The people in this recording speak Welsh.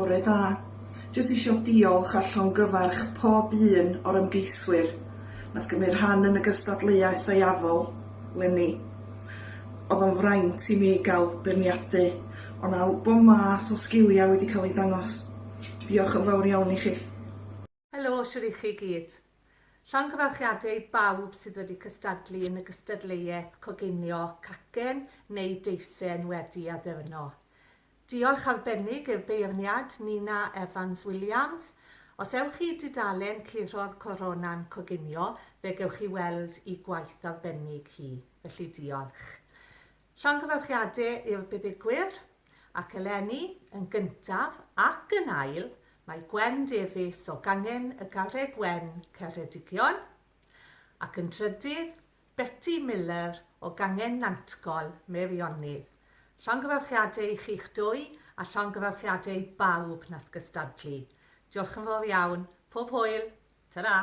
Bore da. Jyst isio diolch a llongyfarch pob un o'r ymgeiswyr nath gymryd rhan yn y gystadleuaeth aeafol 'leni. O'dd o'n fraint i mi ga'l beirniadu. O' 'na bob math o sgilia wedi ca'l eu dangos. Diolch yn fawr iawn i chi. Helo, shwd 'y chi gyd? Llongyfarchiadau i bawb sydd wedi cystadlu yn y gystadleuaeth coginio cacen neu deisen wedi addurno. Diolch arbennig i'r beirniad Nina Evans Williams. Os ewch chi i dudalen Curo'r Corona'n Coginio fe gewch chi weld i gwaith arbennig hi, felly diolch. Llongyfarchiadau i'r buddugwyr, ac eleni, yn gyntaf ac yn ail, Mae Gwen Davies o gangen y Garreg Wen, Ceredigion, ac yn drydydd, Betty Miller o gangen Nantcol, Meirionnydd. Llongyfarchiadau i chi'ch dwy a llongyfarchiadau i bawb nath gystadlu. Diolch yn fawr iawn. Pob hwyl. Ta-ra!